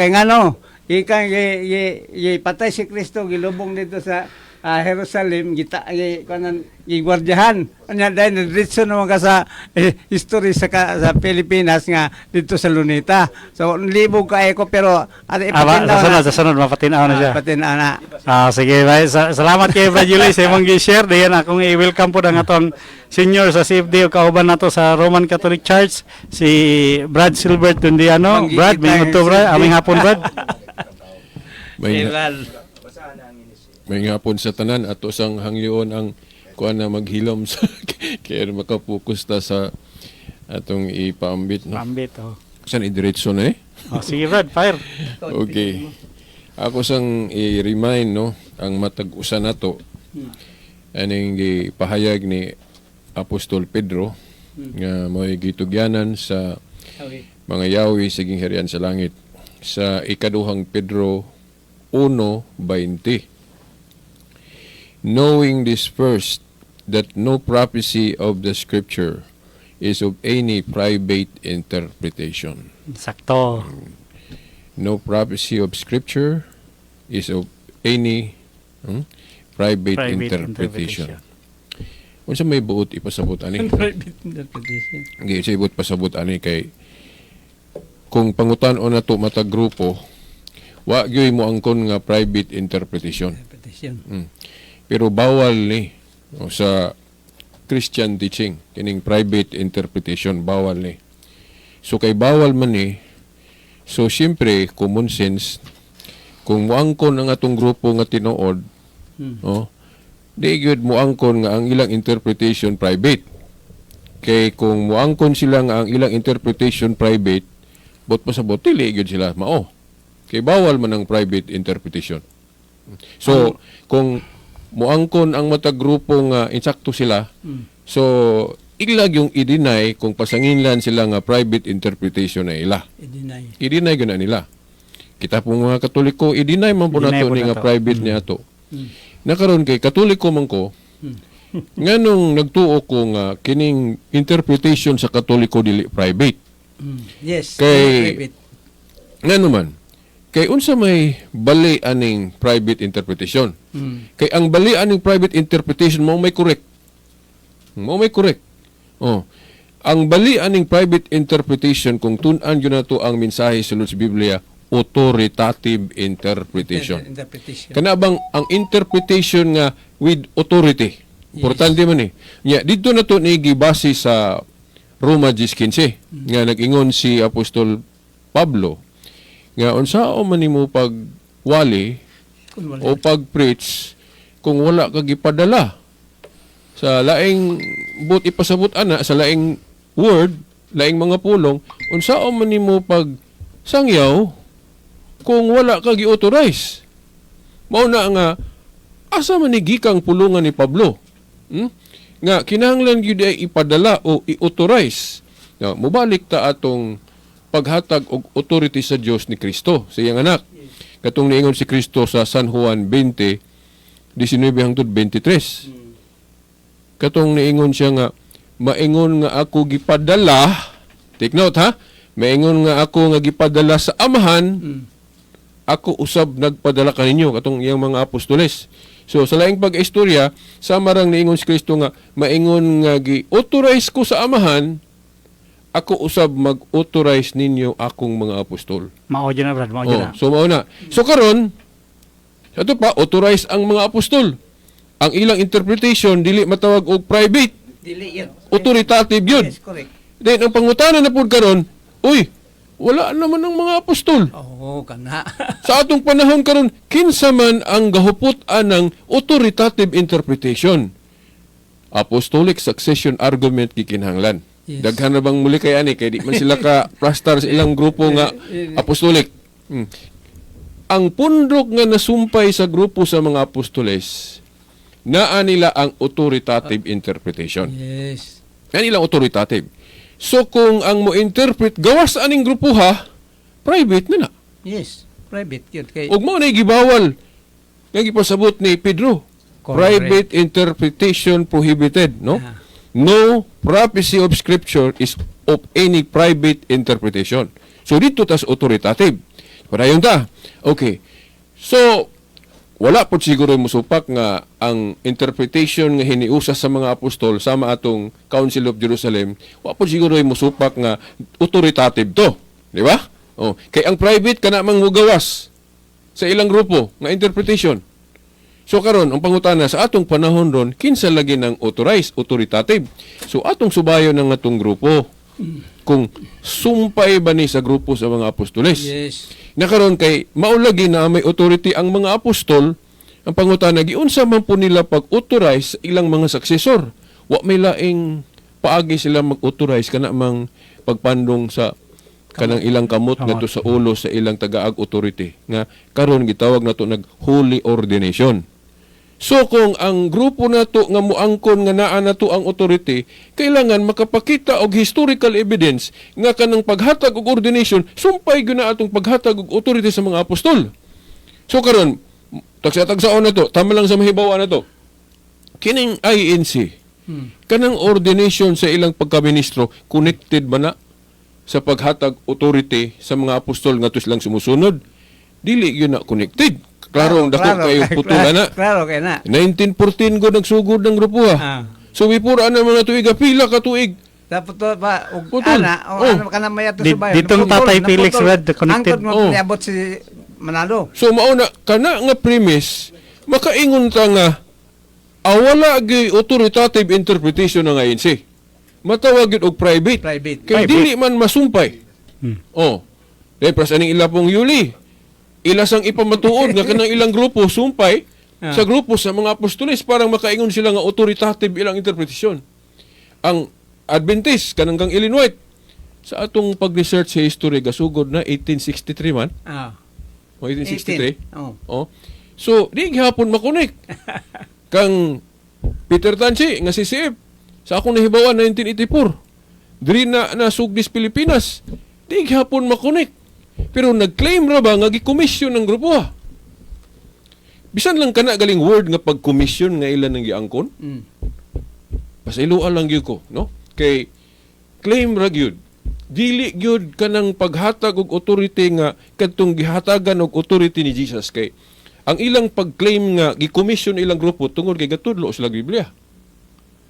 Kay ngano, ikan gi, gi, gi patay si Kristo, gilubong dito sa Jerusalem, gita gi kanan gigwardyahan. Anya dahil diretso naman ka sa history sa Pilipinas nga dito sa Luneta. So libog ka ko pero ari Ah, ipatinaw sa sunod, na. Sa sunod, mapatinaw na siya. Patinaw na. Ah, sige, bye. Salamat kay Brad Julie sa imong gi-share. Diyan akong i-welcome po ang atong senior sa CFD o kauban nato sa Roman Catholic Church, si Brad Silbert Tundiano. Manggigit Brad, may tayo, to, Brad. CFD. Aming hapon, Brad. May Brad. May hapon sa tanan, ato sang hangyoon ang kuan na maghilom sa kaya makapokus ta sa atong ipaambit, no. Pambit, oh. San idiretso na eh. Oh, sige, Brad, fire. Okay. Ako sang i-remind, no, ang matag usa nato aning gipahayag ni Apostol Pedro nga mo'y gitugyanan sa mga yawi sa gingharian sa langit sa Ikaduhang Pedro 1:20. "Knowing this first, that no prophecy of the scripture is of any private interpretation." Sakto. No prophecy of scripture is of any private, Private interpretation. interpretation. Unsa may buot ipasabot ani? Private interpretation. Hindi sa buot pasabot ani kay kung pangutan-on nato matag grupo, wa gyud mo angkon nga private interpretation. Interpretation. Pero bawal ni, o, sa Christian teaching kining private interpretation, bawal ni. So kay bawal man ni, so siyempre common sense, kung moangkon ang atong grupo nga tinuod, oh, di gyud moangkon nga ang ilang interpretation private. Kay kung moangkon sila nga ang ilang interpretation private, buot pasabot dili gyud sila mao. Kay bawal man ang private interpretation. So, kung moangkon ang matag grupo nga insakto sila, so ila yung i-deny kung pasanginlan sila nga private interpretation na ila. I-deny. I-deny gyud na nila. Kita pong mga Katoliko, i-deny man po I-deny nato po ni nga nato. Private niya ato. Nakaron kay Katoliko man ko, nganong nagtuo ko nga kining interpretation sa Katoliko dili private? Private. Ngano man? Kay unsa may bali aning private interpretation? Kay ang bali aning private interpretation mao may correct. Mao may correct. Oh. Ang bali aning private interpretation, kung tun-an gyud nato ang mensahe sa sa Biblia, authoritative interpretation. Interpretation. Kana bang ang interpretation nga with authority. Importante man eh. Nya didto na to ni gibase sa Roma 10:15 nga nag-ingon si Apostol Pablo nga unsaon man nimo pagwali Kung wala. O pag-preach kung wala ka gipadala sa laing buot ipasabot ana, sa laing word, laing mga pulong, unsaon man nimo pag sangyaw kung wala ka gi-authorize? Mao na nga asa man ni gikang pulungan ni Pablo? Nga kinahanglan gyud ay ipadala o i-authorize. Nga mobalik ta atong paghatag og authority sa Dios ni Kristo sa iyang anak. Katong niingon si Kristo sa San Juan 20:19 hangtod 23. Katong niingon siya nga maingon nga ako gipadala, take note ha, maingon nga ako nga gipadala sa Amahan, ako usab nagpadala kaninyo, katong iyang mga apostoles. So sa laing pag-istorya, sama rang niingon si Kristo nga maingon nga gi-authorize ko sa Amahan, ako usab mag-authorize ninyo akong mga apostol. Mao dyan na, Brad. Mao dyan Oh, na. so mao na. So karon, ato pa authorize ang mga apostol. Ang ilang interpretation dili matawag og private, Dili yun. Authoritative yun. Yes, correct. Then ang pangutana na pud karon, uy, wala naman ang mga apostol. Oo, kana. Sa atong panahon karon, kinsa man ang gahupot anang authoritative interpretation? Apostolic succession argument gikinahanglan. Daghan na bang muli kay ani kay di man sila ka plastar sa ilang grupo nga apostolic. Ang pundok nga nasumpay sa grupo sa mga apostoles, naa nila ang authoritative interpretation. Yan ilang authoritative. So kung ang mo interpret gawas aning grupo ha, private na na. Yes. Private yun. Kay, Ug mao na gibawal nga gipasabot ni Pedro. Correct. Private interpretation prohibited, no? Ah. No prophecy of scripture is of any private interpretation. So dito tas authoritative. Padayon ta. Okay. So, wala po siguro musupak nga ang interpretation nga hiniusa sa mga apostol sama atong Council of Jerusalem, wa po siguro musupak nga authoritative to. Di ba? Oh, kay ang private kana mang mugawas sa ilang grupo nga interpretation. So karon ang pangutana sa atong panahon ron, kinsa lagi ng authorized, authoritative? So atong subayon ng atong grupo kung sumpay ba ni sa grupo sa mga apostoles. Nakaron kay maulagi na may authority ang mga apostol, ang pangutana, giunsa man po nila pag-authorize sa ilang mga successor? Wa may laing paagi sila mag-authorize kana mang pagpandong sa kanang ilang kamot ngadto sa ulo sa ilang tagaag authority nga karon gitawag nato nag holy ordination. So kung ang grupo nato nga muangkon nga naa nato ang authority, kailangan makapakita og historical evidence nga kanang paghatag og ordination sumpay gyud na atong paghatag og authority sa mga apostol. So karon, tagsa-tagsaon na to, tama lang sa mahibaw na to. Kining INC, kanang ordination sa ilang pagkaministro, connected ba na sa paghatag authority sa mga apostol nga silang sumusunod? Dili gyud na connected. Klaro, dako kayo putulan na. Klaro kay na. 1914 ko nagsugod ng grupo ha. So before ana mga tuig, pila ka tuig. Dapat to pa og Putol. ana o ano kana may ato sa bayo. Ditong Naputol, Tatay Felix, naputol. Brad, connected. Angkod mo niabot si Manalo. So mauna kana nga premise, makaingon ta nga awala gyud authoritative interpretation ng INC. Matawag gyud og private. Private. Kay Private. dili man masumpay. Oh. Dahil pras aning ila pong Yuli. Ila sang ipamatuod nga kanang ilang grupo sumpay sa grupo sa mga apostoles, parang makaingon sila nga authoritative ilang interpretasyon. Ang Adventist kanang kang Ellen White, sa atong pag-research sa history, gasugod na 1863 man. O 1863. 18. Oh. Oh. So, di gihapon makonek. Kang Peter Tansi nga CCF, sa akong nahibawan 1984. Diri na nasugdis Pilipinas. Di gihapon makonek. Pero nag-claim ra ba nga gi-commission ng grupo ha? Bisan lang kana galing word nga pag-commission nga ilan ang giangkon. Pasayloan lang gyud ko, no? Kay claim ra gyud. Dili gyud kanang paghatag og authority nga kadtong gihatagan og authority ni Jesus, kay ang ilang pag-claim nga gi-commission ilang grupo tungod kay gatudlo sila Biblia.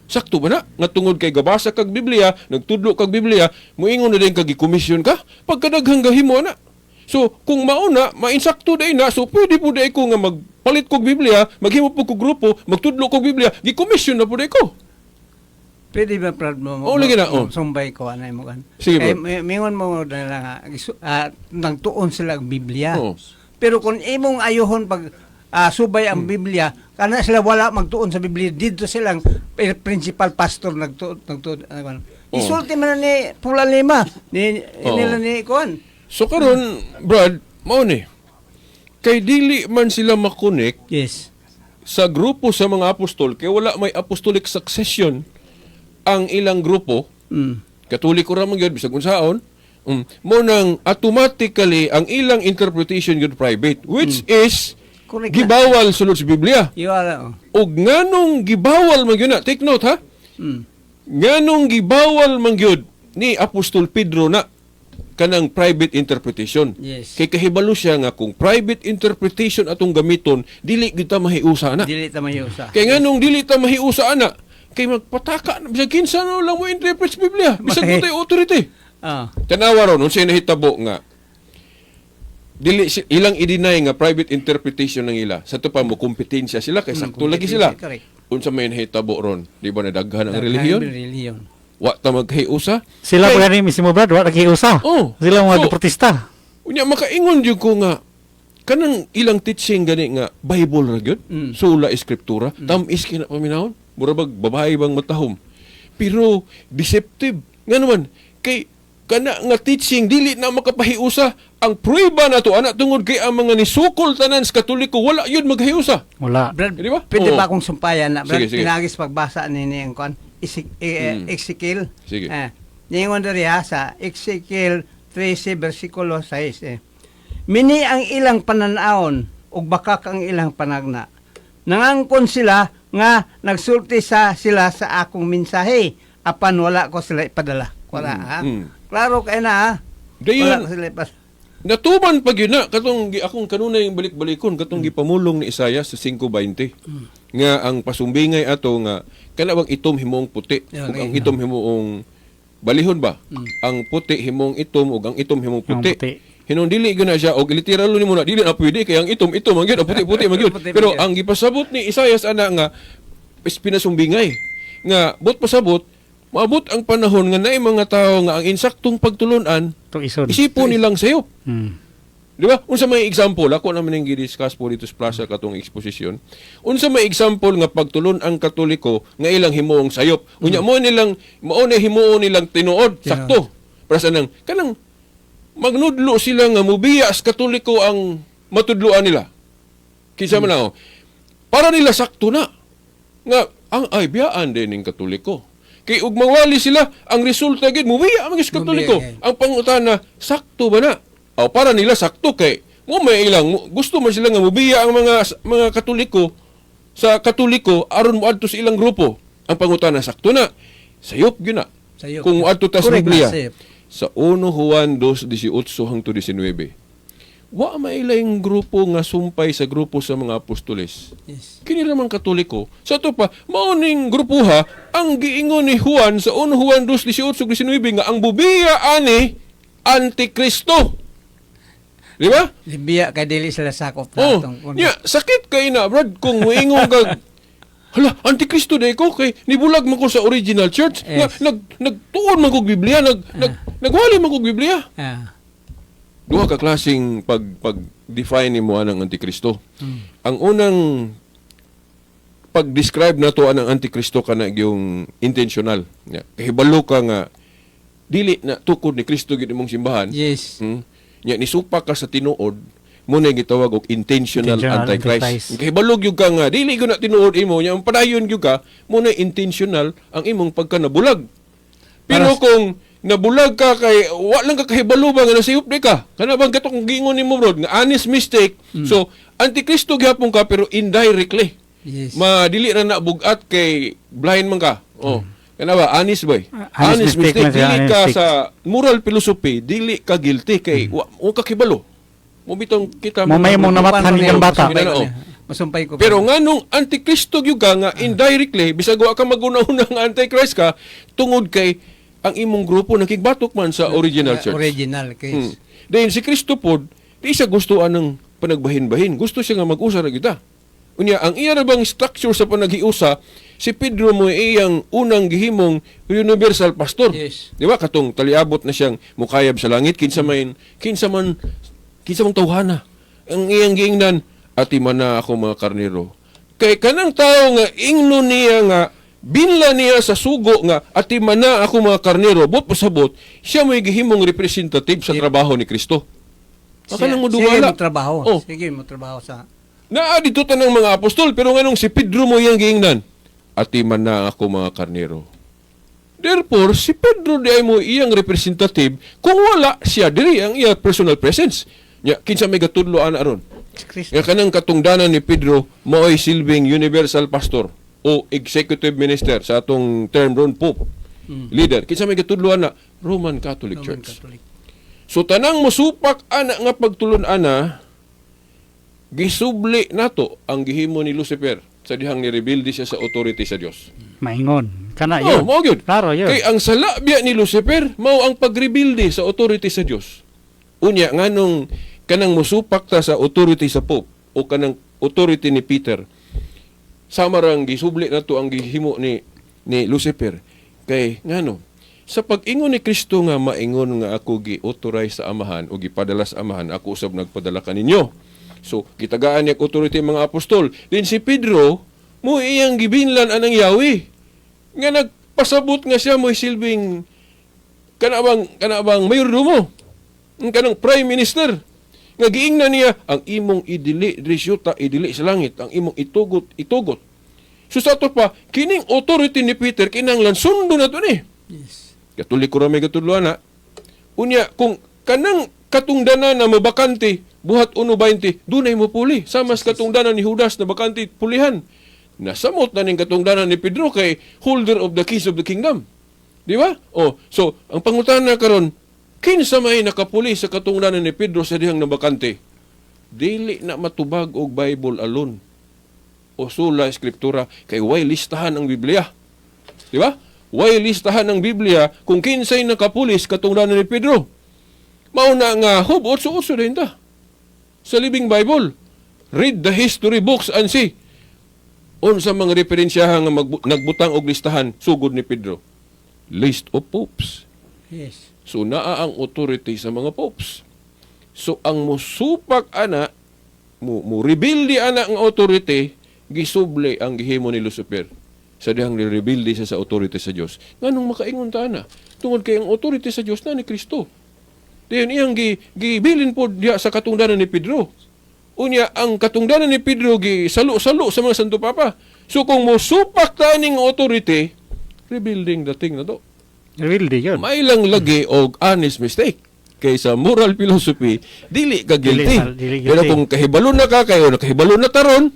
Sakto ba na? Nga tungod kay gabasa kag Biblia, nagtudlo kag Biblia, muingon na din kag gi-commission ka, pagkadaghang gahimo na. So, kung mauna, mainsakto day na, so pwede po day ko nga magpalit kog Biblia, maghimo po kog grupo, magtudlo kog Biblia, gi-commission na po day ko. Pwede ba, Brad, mo, Oo, lagi na, oh. sumbay ko anay mo kan? Sige, Kay, bro. mingon mo na lang nga, nagtuon sila og Biblia. Pero kung imong ayuhon pag subay ang Biblia, kana sila wala magtuon sa Biblia. Dito silang principal pastor nagtuon ano kan. Isulti man na ni Pula Lima ni nila ni kuan. So karon, Brad, mao ni. Kay dili man sila makonek sa grupo sa mga apostol kay wala may apostolic succession ang ilang grupo. Katoliko ra man gyud bisag unsaon. Mo nang automatically ang ilang interpretation gyud private, which is Correct na. gibawal sulod sa Biblia. You are, oh. Og nganong gibawal man gyud na, take note ha. Nganong gibawal man gyud ni Apostol Pedro na kanang private interpretation? Kay kahibalo siya nga kung private interpretation atong gamiton, dili gyud ta mahiusa na. Dili ta mahiusa. Kay nganong dili ta mahiusa ana? Kay magpataka na bisag kinsa na lang mo interpret sa Biblia, bisag mo tayo authority. Tanawa ron unsay nahitabo nga dili ilang i-deny nga private interpretation ng ila. Sa to pa mo kompetensya sila kay sakto lagi sila. Correct. Unsa may nahitabo ron? Di ba nadaghan ang relihiyon? Relihiyon. Wa ta maghiusa. Sila Kay- pa gani mismo, Brad, wa nakiusa. Oh. Sila mga So, protesta. unya makaingon jud ko nga kanang ilang teaching gani nga Bible ra gyud, sola escriptura, tam-is kay na paminawon, mura bag babae bang matahom. Pero deceptive nga naman kay kana nga teaching dili na makapahiusa ang prueba nato ana tungod kay ang mga nisukol tanan sa Katoliko wala yun maghiusa. Wala. Brad, Di ba? pwede Oo. ba akong sumpayan na, Brad? Sige, sige. Pinagis pagbasa ni ang kuan. Ezekiel. Sige. Ningon diri ha sa Ezekiel 13 versikulo 6. Mini ang ilang pananawon ug bakak ang ilang panagna. Nangangkon sila nga nagsulti sa sila sa akong mensahe apan wala ko sila ipadala. Wala ha. Klaro kay na ha. Dayon- Wala ko sila ipadala. Natuman pa gyud na katong akong kanunay balik-balikon katong gipamulong ni Isaiah sa 5:20 nga ang pasumbingay ato nga kana bang itom himong puti ug ang itom himuong balihon ba, ang puti himong itom ug ang itom himong Himong puti. puti. Hinon dili gyud na siya og literal nimo na dili na pwede kay ang itom itom man gyud, ang puti puti man gyud. Puti man Pero gyud. ang gipasabot ni Isaiah ana nga is pinasumbingay nga but pasabot maabot ang panahon nga naay mga tawo nga ang insaktong pagtulunan Tuison. isipon nilang sayop. Di ba? Unsa may example, ako naman ang gi-discuss po dito sa plaza katong exposition. Unsa may example nga pagtulon ang Katoliko nga ilang himuong sayop. Unya mo nilang mao na himuon nilang tinuod, sakto. Para sa nang kanang magnudlo sila nga mubiya sa Katoliko ang matudloan nila. Kinsa man ako. Para nila sakto na. Nga ang ay biyaan din ning Katoliko. Kay ug mawali sila, ang resulta gid mubiya ang mga Katoliko. Mubiya, Ang pangutana, sakto ba na? O para nila sakto kay mo may ilang gusto man sila nga mubiya ang mga Katoliko sa Katoliko aron moadto sa ilang grupo. Ang pangutana, sakto na? Sayop gyud na. Sayop. Kung moadto ta sa Correct na, Biblia. sayop. Sa 1 Juan 2:18 hangtod 19. Wa mailaing grupo nga sumpay sa grupo sa mga apostoles. Kini ramang Katoliko. Sa ato pa, mao ning grupuha ang giingon ni Juan sa 1 Juan 2:18-19 nga ang bubiya ani Antikristo. Di ba? Biya kay dili sila sakop na Oh, atong kuno. nya sakit kay na, brad, kung moingon kag hala, Antikristo day ko kay nibulag man ko sa original church. Nga, nagtuon man kog Biblia, nag nagwali man kog Biblia. Duha ka klaseng pag define nimo anang Antikristo. Ang unang pag-describe nato anang Antikristo kana yung intentional. Nga, kahibalo ka nga dili na tukod ni Kristo gid imong simbahan. Nya nisupak ka sa tinuod mo na gitawag og intentional, Intentional antichrist. antichrist. Kahibalo gyud ka nga dili gyud na tinuod imo nya padayon gyud ka mo na intentional ang imong pagka nabulag. Pero kung nabulag ka kay wa lang ka kahibalo ba nga nasayop di ka. Kana bang katong giingon nimo, bro, nga honest mistake. So Antikristo gihapon ka pero indirectly. Madili ra na bugat kay blind man ka. Oh. Kana ba honest boy? Honest mistake man siya, Dili honest ka mistake. sa moral philosophy, dili ka guilty kay wa ka kibalo. Mo bitong kita Mo may imong namathan Paano kang bata. Masumpay ko Oo. niya. Masumpay ko. Pero nganong Antikristo gyud ka nga indirectly bisag wa ka maguna-una nga Antichrist ka tungod kay ang imong grupo nakigbatok man sa original church. Original case. Then si Kristo pod, di siya gusto anang panagbahin-bahin. Gusto siya nga mag-usa ra kita. Unya, ang iya ra bang structure sa panaghiusa, si Pedro mo iyang unang gihimong universal pastor. Di ba katong taliabot na siyang mukayab sa langit kinsa man tawhana. Ang iyang giingnan, ati man na ako mga karnero. Kay kanang tao nga ingno niya nga binla niya sa sugo nga ati man na ako mga karnero, but pasabot siya may gihimong representative sa trabaho ni Kristo. Baka nang Sige mudumala. mo trabaho. Oh. Sige mo trabaho sa Naa dito tanang mga apostol, pero nganong si Pedro mo iyang giingnan, ati man na ako mga karnero. Therefore, si Pedro di ay mo iyang representative kung wala siya diri ang iya personal presence. Nya kinsa may gatudlo ana aron? Si Kristo. Nga kanang katungdanan ni Pedro mao'y silbing universal pastor o executive minister sa atong term ron, pope. Leader. Kinsa may gatudlo ana? Roman Catholic Roman Church. Catholic. So tanang mosupak ana nga pagtulon ana gisubli nato ang gihimo ni Lucifer sa dihang nirebelde siya sa authority sa Dios. Maingon. Kana Oh, yun. mao gyud. Klaro yun. Kay ang sala biya ni Lucifer mao ang pagrebelde sa authority sa Dios. Unya nganong kanang mosupak ta sa authority sa Pope o kanang authority ni Peter. Sama rang gisubli nato ang gihimo ni Lucifer. Kay ngano sa pag-ingon ni Kristo nga maingon nga ako gi-authorize sa Amahan o gipadala sa Amahan, ako usab nagpadala kaninyo. So, gitagaan niya ang authority ang mga apostol. Din si Pedro, mo iyang gibinlan anang yawi. Nga nagpasabot nga siya mo'y silbing kana bang mayordomo. Ang kanang prime minister. Nga giingnan niya ang imong idili diri sa yuta, idili sa langit, ang imong itugot, itugot. So sa ato pa, kining authority ni Peter kinahanglan sundo na to ni. Katoliko ra may gatudloan na. Unya kung kanang katungdanan na mabakante Buhat 1:20, dunay mo puli. Samas katungdanan ni Judas na bakante pulihan. Nasamot na ning katungdanan ni Pedro kay holder of the keys of the kingdom. Di ba? Oh, so ang pangutana karon, Kinsa may nakapuli sa katungdanan ni Pedro sa dihang nabakante? Dili na matubag og Bible alone o sola Scriptura kay way listahan ang Biblia. Di ba? Way listahan ang Biblia kung kinsay nakapulis katungdanan ni Pedro. Mao na nga hubot so uso din ta. Sa Living Bible, read the history books and see unsa mga referensyahan nga nagbutang og listahan sugod ni Pedro. List of popes. So naa ang authority sa mga popes. So ang musupak ana mo rebelde ana ang authority, gisuble ang gihimo ni Lucifer sa dihang nirebelde siya sa authority sa Dios. Nganong makaingon ta ana? Tungod kay ang authority sa Dios na ni Kristo. Dayon iyang gibilin po diha sa katungdanan ni Pedro. Unya ang katungdanan ni Pedro gi salo-salo sa mga Santo Papa. So kung mosupak ta ning authority, rebuilding the thing na to. Rebelde yun. May lang lagi og honest mistake. Kay sa moral philosophy, dili ka guilty. Dili guilty. Pero kung kahibalo na ka kayo, nakahibalo na taron,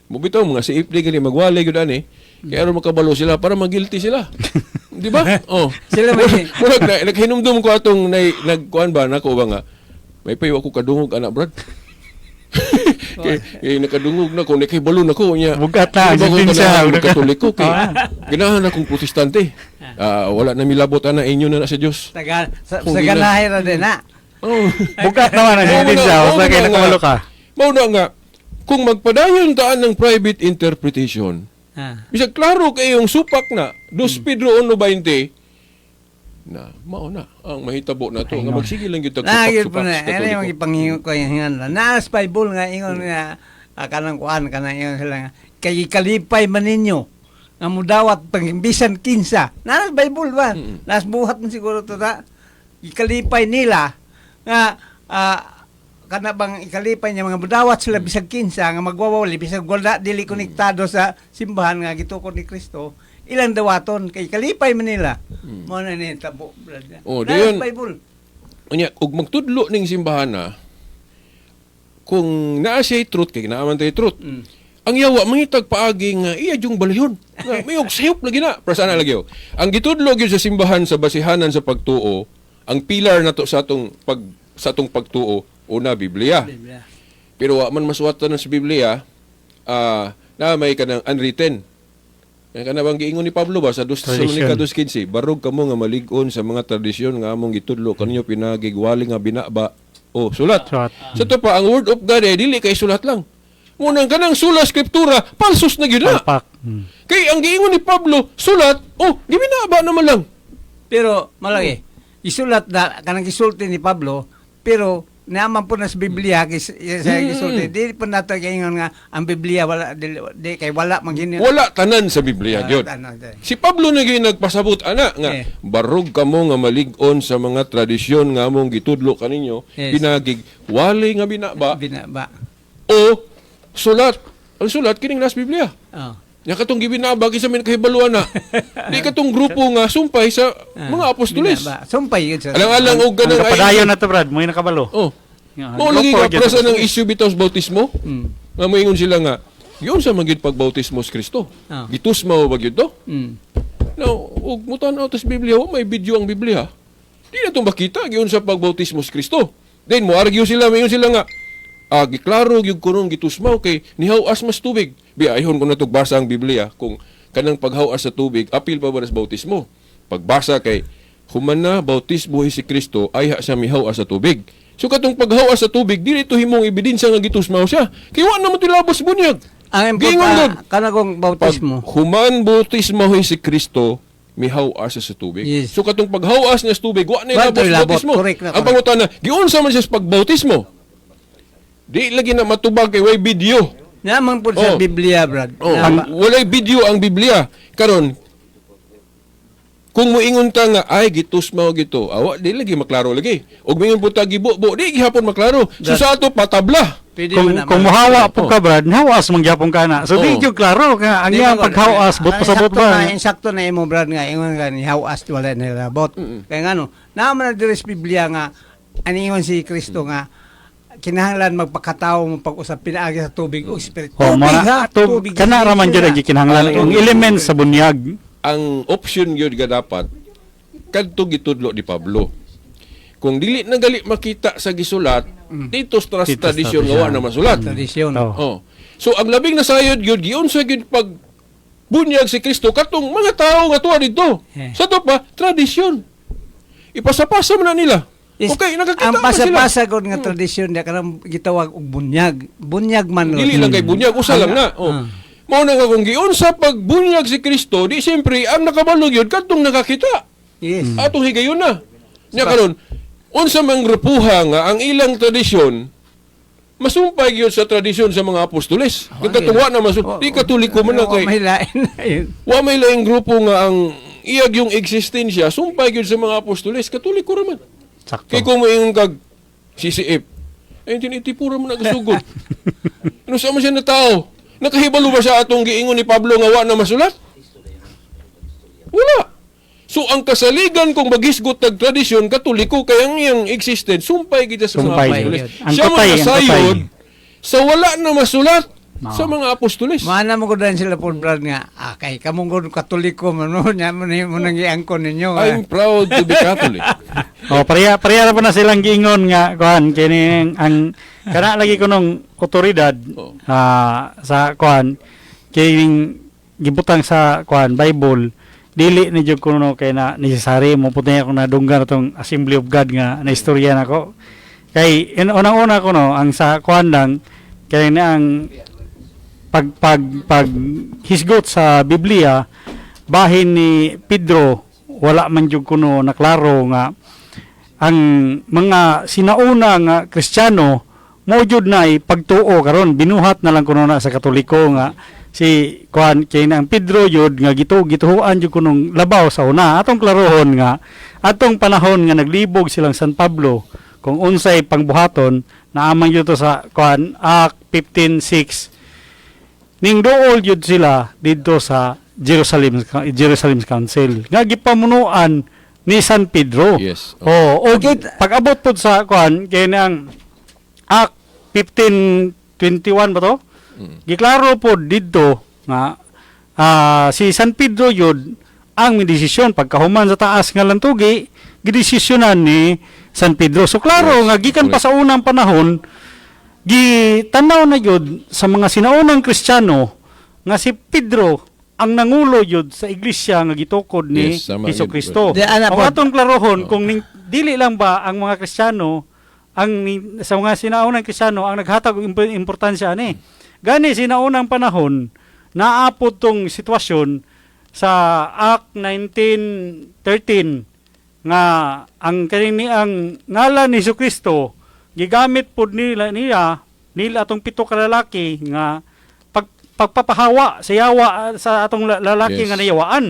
mo bitaw mga si Ifli gani magwalay gyud ani. Kaya aron makabalo sila para magilty sila. Di ba? Oh. Sila may- Murag na, naghinumdum ko atong nay, nagkuan ba nako ba nga. May payo ako kadungog anak, Brad. Kay nakadungog na ko, nakahibalo na ko niya. Bugat na, Di ba ko sentensya. ganahan Katoliko kay Ah. ganahan akong Protestante. Ah, wala na milabot ana, inyo na na sa Dios. Taga, sa, Kung sa di na. ganahe ra din na. Oh. Bugat naman ang sentensya. Basta kay nakabalo ka. Mao na nga kung magpadayon taan ng private interpretation, bisag klaro kayong supak na 2 Pedro 1:20 na mao na ang mahitabo na to nga magsige lang gyud tag Na gyud po supak-supak na. sa Ano yung Katoliko. ipanghingo ko yung hingan lang. Naas Bible nga ingon nga kanang kuan kanang ingon sila nga kay kalipay man ninyo nga mudawat pangbisan kinsa. Naas Bible ba? Naas buhat man siguro to ta. Ikalipay nila nga kana bang ikalipay niya mga mudawat sila bisag kinsa nga magwawali bisag wala dili konektado sa simbahan nga gitukod ni Kristo ilang dawaton kay kalipay man nila. Mo na ni tabo. Brad. Oh, Naas dayon. Bible. Unya, ug magtudlo ning simbahan na, kung naa siya'y truth, kay naa man tay truth. Ang yawa mangitag paagi nga iya yung balihon. Nga may og sayop lagi na. Pero sana lagi oh. Ang gitudlo gyud sa simbahan sa basihanan sa pagtuo, ang pillar nato sa atong pagtuo, una Biblia. Biblia. Pero wa man masuwatan sa Biblia, na may kanang unwritten. Yan kana bang giingon ni Pablo ba sa 2 Tesalonica 2:15, barog kamo nga malig-on sa mga tradisyon nga among gitudlo kaninyo pinagigwali nga binaba o sulat. Sulat. Sa to pa ang word of God eh, dili kay sulat lang. Munang kanang sula skriptura, palsos na gyud na. Palpak. Kay ang giingon ni Pablo, sulat, oh, gibinaba naman lang. Pero malaki, isulat na kanang gisulti ni Pablo, pero naaman po na sa Biblia kis, sa gisulti. Di po nato ingon nga ang Biblia wala di kay wala man gini. Wala tanan sa Biblia gyud. Ano, di. Si Pablo na gyud nagpasabot ana nga barog kamo nga malig-on sa mga tradisyon nga among gitudlo kaninyo pinagig wali nga binaba Binaba. o sulat. Ang sulat kining nas Biblia. Oh. Nya katong gibinaba kinsa may nakahibaluan na. Di katong grupo nga sumpay sa mga apostoles. Binaba. Sumpay yun sa Alang-alang og Ang ganang kapadayon na to, Brad. Mo nakabalo. Oh. Nga, Mao lagi grupo ka gyud. prasa ng issue bitaw sa bautismo. Nga moingon sila nga, yun sa magyud pagbautismo sa Kristo. Gitusma ba gyud to? Now, ug mutan-aw tas Biblia, wa may video ang Biblia. Di na itong makita giun sa pagbautismo sa Kristo. Then mo argue sila, moingon sila nga, giklaro gyud kunong gitusmaw kay nihawas mas tubig. Bi ayhon ko na tog basa ang Biblia kung kanang paghawas sa tubig apil pa ba sa bautismo. Pagbasa kay human na bautismo si Kristo ayha siya mihawas sa tubig. So katong paghawas sa tubig dili to himong ebidensya nga gitusmaw siya. Kay wa na mo tilabos bunyag. Ang Giingon gud. importante kanang bautismo. Pag human bautismo si Kristo, mihaw-as siya sa tubig. Yes. So katong paghaw-as niya sa tubig, wa na Wa ilabot to'y sa labot. bautismo. Correct na, Ang correct. pangutana, giunsa man siya sa pagbautismo? Di lagi na matubag kay way video. Naman po sa Oh. Biblia, Brad. Oh, Nama. walay video ang Biblia. Karon, kung moingon ta nga ay gitusmaw gito, awa di lagi maklaro lagi. Ug moingon po ta gibubo, di gihapon maklaro. So sa ato patabla. Pwede Kung man na- kung muhawa po ka, Brad, hawas mangyapon ka na. So di Oh. gyud klaro nga ang Di iyang ba, paghawas but ang pasabot sakto ba. Na, insakto na imo Brad nga ingon ka ni hawas wala nilabot. Kaya nga no, naman na diri sa Biblia nga aningon si Kristo nga kinahanglan magpakatawo mo pag-usap pinaagi sa tubig o espiritu. Oh, Tubig mara, ha, tub, tubig. kana ra man gyud ang gikinahanglan ang element sa bunyag. Ang option gyud ga dapat kadto gitudlo ni Pablo. Kung dili na gali makita sa gisulat, dito sa Dito sa tradisyon nga wa na masulat. Tradisyon. Oh. Oh. So ang labing nasayod gyud, giunsa gyud pag bunyag si Kristo katong mga tao nga tuwa didto. Eh. Sa to pa tradisyon. Ipasapasa man na nila. Yes. Okay, nakakita Ang man sila. pasa-pasa gud nga tradisyon niya kanang gitawag og bunyag. Bunyag man ron. Dili lang kay bunyag, usa lang na. Oh. Ah. Mao na nga kung giunsa pag bunyag si Kristo, di siyempre ang nakabalo gyud kadtong nakakita. Yes. Atong higayon na. Nya karon, unsa mang grupuha nga ang ilang tradisyon masumpay gyud sa tradisyon sa mga apostoles. Oh, Katong wa na masul, di Katoliko man na Wa kay may lain na yun. wa may laing grupo nga ang iyag yung existensya sumpay gyud sa mga apostoles, Katoliko ra man. Sakto. Kay kung moingon kag CCF, eh tinitipura man nagasugod. Ano sa man siya na tao? Nakahibalo ba siya atong giingon ni Pablo nga wa na masulat? Wala. So ang kasaligan kung magisgot tag tradisyon Katoliko kay ang iyang existence sumpay kita sa mga Sumpay. apostoles. Ang Siya man kutay, ang nasayod kutay. sa wala na masulat No. sa mga apostoles. Maana mo ko dahil sila po, Brad, nga, ah, kay kamong gud Katoliko man mo, nya mo ni mo nang giangkon ninyo. Ah. I'm proud to be Catholic. Oh, pareha pareha ra pa na silang giingon nga kuan kini ang kana lagi kunong otoridad Oo. Sa kuan kining gibutang sa kuan Bible, dili ni jud kuno kay na necessary mo putay ako nadunggan atong Assembly of God nga na istorya nako kay in unang-una kuno ang sa kuan lang kay na ang pag pag pag hisgot sa Biblia bahin ni Pedro, wala man jud kuno naklaro nga ang mga sinauna nga Kristiyano mo jud na pagtuo. Karon binuhat na lang kuno na sa Katoliko nga si kuan kay na ang Pedro jud nga gituhuan jud kunong labaw sa una. Atong klarohon nga atong panahon nga naglibog silang San Pablo kung unsay pangbuhaton, naaman jud to sa kuan Act 15:6, ning duol jud sila didto sa Jerusalem Jerusalem Council nga gipamunuan ni San Pedro. Yes. Oh, og pag-abot pod sa kuan kay nang Act 15:21 ba to? Giklaro pod didto nga si San Pedro yun ang midesisyon pagkahuman sa taas nga lantugi, gidesisyonan ni San Pedro. So klaro nga gikan pa sa unang panahon gitanaw na yun sa mga sinaunang Kristiyano nga si Pedro ang nangulo yun sa iglesia nga gitukod ni Yes, tama Hesus yun. Kristo. Di, ana Ang po. atong klarohon kung ning, dili lang ba ang mga Kristiyano ang sa mga sinaunang Kristiyano ang naghatag og importansya ani. Gani sinaunang panahon naapod tong sitwasyon sa Act 1913 nga ang kani ang ngalan ni Kristo gigamit pod nila niya nila atong pito ka lalaki nga pagpapahawa sa yawa sa atong lalaki nga nayawaan.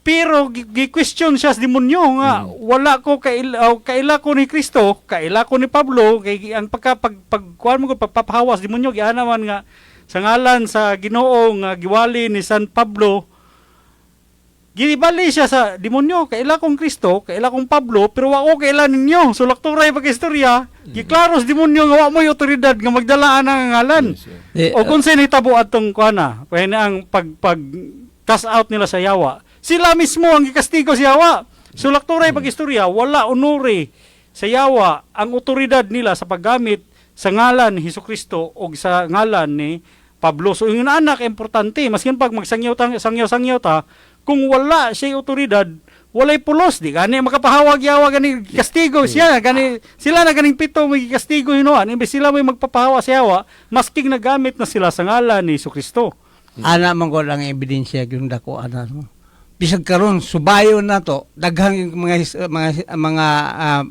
Pero gi-question siya sa demonyo nga wala ko kaila ko ni Kristo, kaila ko ni Pablo, kay ang pagka pag, pag kuan mo ko pagpapahawa sa demonyo giana man nga sa ngalan sa Ginoo nga giwali ni San Pablo. Gibali siya sa demonyo, kaila kong Kristo, kaila kong Pablo, pero wa ko kaila ninyo. So lakturay pag istorya, giklaro sa demonyo nga wa mo'y otoridad nga magdala ang ngalan. Yes, Di, O kung sino hitabo atong kuana, kaya na ang pag pag cast out nila sa yawa. Sila mismo ang gikastigo sa yawa. So lakturay pag istorya, wala onore sa yawa ang otoridad nila sa paggamit sa ngalan ni Hesus Kristo o sa ngalan ni Pablo. So yung anak importante, maskin pag magsangyaw ta, sangyaw-sangyaw ta, kung wala siya otoridad, walay pulos, di gani makapahawag yawa, gani kastigo siya, gani sila na ganing pito may kastigo hinuan imbes sila may magpapahawa sa yawa masking nagamit na sila sa ngalan ni Kristo. Ana man gud ang ebidensya yung dako ana no. Bisag karon subayon na to, daghang yung mga mga mga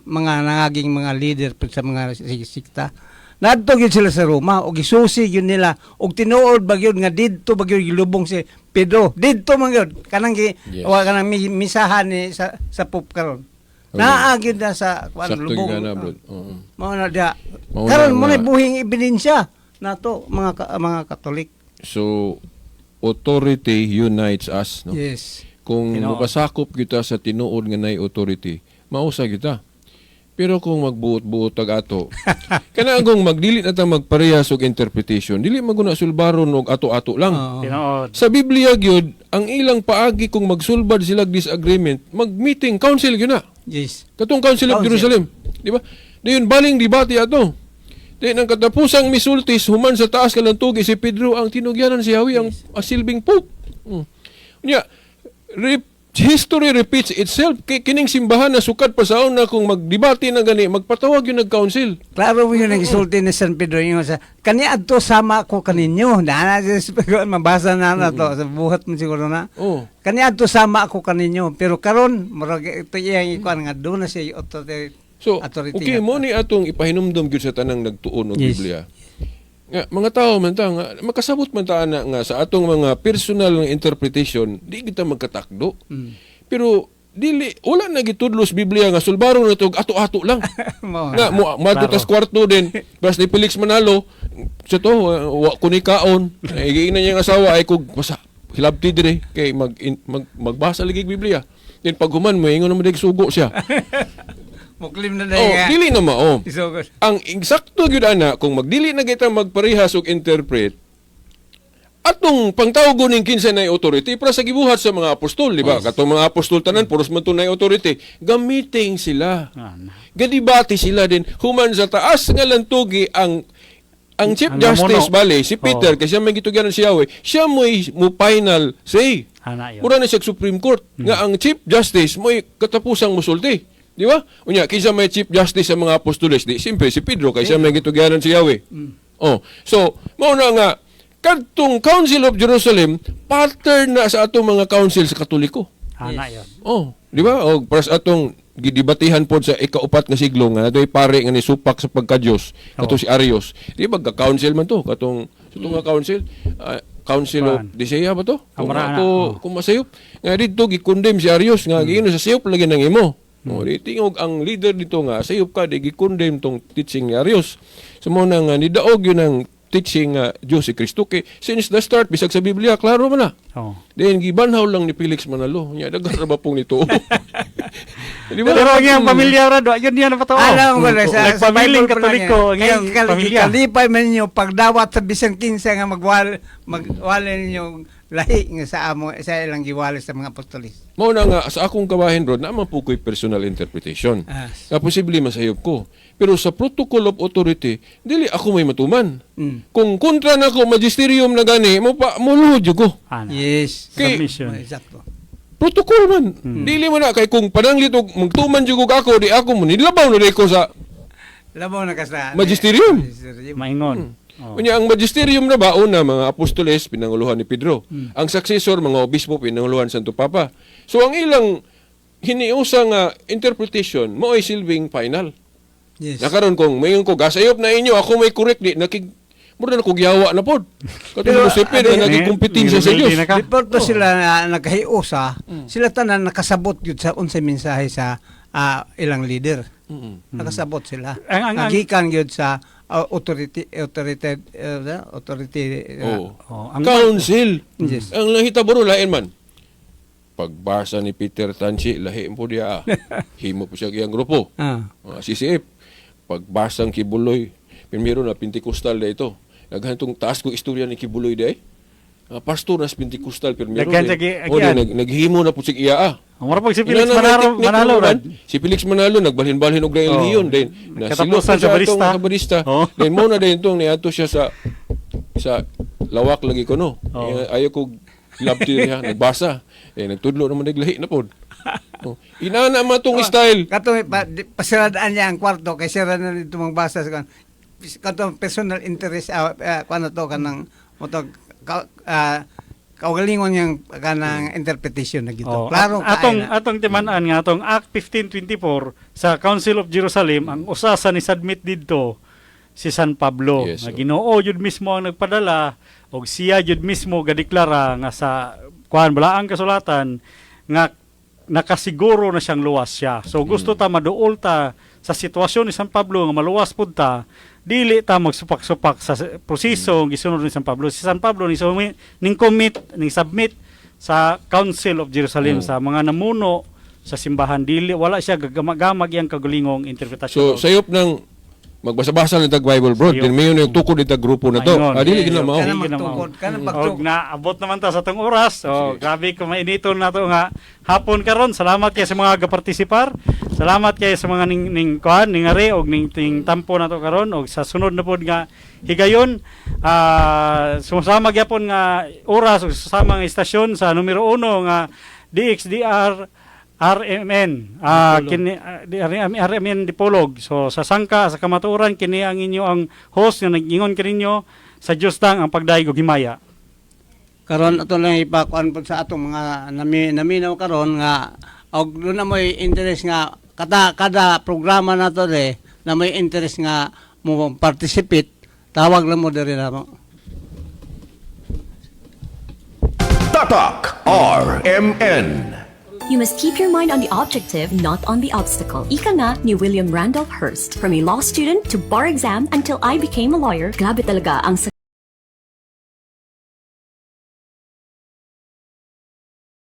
mga nangaging mga leader pud sa mga sikta. Nadto gyud sila sa Roma og gisusi gyud nila og tinuod ba gyud nga didto ba gyud gilubong si Pedro. Didto man gyud kanang gi wa kanang misahan ni sa Pope karon. Naa gyud na sa kuan Sakto lubong. gyud na, bro. Oo. Mao na diha. Mao na Karon mo na buhing ebidensya nato mga mga Katolik. So authority unites us, no? Yes. Kung Tinuod. mukasakop kita sa tinuod nga nay authority, mausa kita. Pero kung magbuot-buot tag ato, kana kung magdili na ta magparehas og interpretation, dili maguna sulbaron og ato-ato lang. Oo. Tinuod. Sa Biblia gyud, ang ilang paagi kung magsulbad sila disagreement, mag-meeting, council gyud na. Katong Council of Council. Jerusalem, di ba? Dayon baling debate ato. Dayon ang katapusang misultis human sa taas kalantugi si Pedro ang tinugyanan si Yahweh ang silbing pope. Nya, history repeats itself. Kay kining simbahan na sukad pa sa una kung magdebate na gani, magpatawag yun nag-council. Klaro mo yun ang gisulti ni San Pedro yung sa kani adto sama ko kaninyo. Na mabasa na na to sa buhat mo siguro na. Oh. Kani adto sama ako kaninyo pero karon murag ito iyang ikuan nga doon na siya authority. So, authority okay, nga. mo ni atong ipahinumdom gyud sa tanang nagtuon og Biblia. Nga mga tao man ta nga makasabot man ta ana nga sa atong mga personal nga interpretation, di kita magkatakdo. Pero dili wala na gitudlos Biblia nga sulbaro na to og ato-ato lang. Mao. Nga mo madto tas kwarto din bas ni Felix Manalo sa to wa ko ni kaon. Ay giingnan niya ang asawa ay kog basa hilabti dire kay magbasa lagi og Biblia. Then pag human mo ingon naman dig sugo siya. Muklim na Oh, dahil nga. dili na mao. Isugod. Ang eksakto gyud ana kung magdili na kita magparehas og interpret atong pangtawgon ning kinsa na authority para sa gibuhat sa mga apostol, di ba? Katong mga apostol tanan puros man tunay authority, gamiting sila. Ah, na. Gadibate sila din human sa taas nga lantugi ang Chief Ang Justice namuno. bale si Peter kay siya may gitugyanan siya Yahweh, siya mo'y mo final say. Ana yun. Mura na siya Supreme Court nga ang Chief Justice mo'y katapusang musulti. Di ba? Unya kinsa may Chief Justice sa mga apostoles di siyempre si Pedro kay siya may gitugyanan si Yahweh. Oh, so mao na nga kadtong Council of Jerusalem pattern na sa atong mga council sa Katoliko. Ana yun. Oh, di ba? O para sa atong gidebatihan pod sa ikaupat nga siglo nga adto'y pare nga nisupak sa pagka-Dios kato si Arius. Di ba council man to katong sa nga council, Council of Kuan. Nicaea ba to? Kung Amara na, ako oh. kung masayop nga didto gi-condemn si Arius nga giino sa sayop lagi nang imo. Oh, di tingog ang leader dito nga sayop ka di gi-condemn tong teaching ni Arius. So mo na nga nidaog yun ang teaching nga Dios si Kristo kay since the start bisag sa Biblia klaro man na. Then gibanhaw lang ni Felix Manalo. Nya daghan ra ba pong nito? Di ba? Pero ang iyang pamilya ra, do, yun yan ang patao. Alam ko na sa Nagpamiling Bible pa lang Katoliko yan. ang iyang Kay pamilya. kalipay man ninyo pagdawat sa bisan kinsa nga magwali ninyo lahi nga sa amo sa ilang giwali sa mga apostolis. Mao na nga sa akong kabahin bro, naa man po ko'y personal interpretation. Nga posible masayop ko. Pero sa protocol of authority, dili ako may matuman. Kung kontra na ko magisterium na gani, mo pa muluhod jud ko. Ana. Yes. Submission. Oh, eksakto. Protocol man. Dili mo na kay kung pananglit og magtuman jud ko ako, di ako mo nilabaw na di ko sa Labaw na ka sa Magisterium. Magisterium. Maingon. Oh. Unya ang magisterium na ba una mga apostoles pinanguluhan ni Pedro. Ang successor mga obispo pinanguluhan Santo Papa. So ang ilang hiniusa nga interpretation mo ay silbing final. Nakaron kung mayon ko gasayop na inyo ako may correct di nakig mura na kog yawa na pod. Katong Lucifer Ade- na nagikompetensya sa Rebelde Dios. na ka. Before to sila na nagkahiusa, sila tanan nakasabot yun sa unsay mensahe sa ilang leader. Nakasabot sila. Nagikan yun sa authority authority authority Oh. Oh, Council. Yes. Ang nahitabo ro lain man. Pagbasa ni Peter Tansi, lahi po diya. Himo po siya iyang grupo. CCF. Pagbasang Kibuloy, primero na Pentecostal na ito. Naghan tong taas ko istorya ni Kibuloy di ay. Pastor nas Pentecostal primero. Daghan di. siya Oh, di, agian. naghimo na po siya iya. Ang mura pag si Felix Ina na may Manalo, technique Manalo naman. rad. Si Felix Manalo nagbalhin-balhin og relihiyon din. Katapusan sa barista. Sa barista. Then mo na din tong niadto siya sa lawak lagi ko no. Oh. Eh, ayaw ko labti niya nagbasa. Eh nagtudlo naman naglahi na pod. Oh. Inana man tong style. Kato pasiradaan niya ang kwarto kay sira na dito magbasa sa kan. Kato personal interest kuno to kanang mo to ka, kaugalingon niyang kanang interpretation na gito. Oh, Klaro atong kaayo na. atong timan-an nga atong Act 1524 sa Council of Jerusalem ang usa sa ni-submit didto si San Pablo Yes, nga oh. Ginoo jud mismo ang nagpadala og siya jud mismo gadeklara nga sa kuan balaang kasulatan nga nakasiguro na siyang luwas siya. So gusto ta maduol ta sa sitwasyon ni San Pablo nga maluwas pud ta, dili ta magsupak-supak sa proseso gisunod ni San Pablo. Si San Pablo ni ning commit ning submit sa Council of Jerusalem sa mga namuno sa simbahan. Dili, wala siya gagamag iyang kagulingong interpretasyon. So sayop ng magbasa-basa lang tag Bible, bro. Sayop. Then mayon yung tukod itag grupo na to. Maingon. Ah, dili gid na mao. Kana Dili na mao. magtukod, kana Og pagtukod. naabot naman ta sa atong oras. So, grabe ko mainiton na to nga hapon karon. Salamat kay sa mga gapartisipar. Salamat kay sa mga ning ning kuan ning ari og ning ting tampo nato karon og sa sunod na pod nga higayon, sumasama gyapon nga oras ug susama nga istasyon sa numero 1 nga DXDR RMN, kini RMN Dipolog. So sa sangka sa kamatuoran, kini ang inyo ang host nga nag-ingon kaninyo sa Dios tang ang pagdayeg og himaya. Karon ato lang ipakuan pod sa atong mga naminaw karon nga og doon na mo'y interest nga kada kada programa nato de na may interest nga mo participate, tawag lang mo diri na mo. Tatak RMN. You must keep your mind on the objective, not on the obstacle. Ika nga ni William Randolph Hearst. From a law student to bar exam until I became a lawyer, grabe talaga ang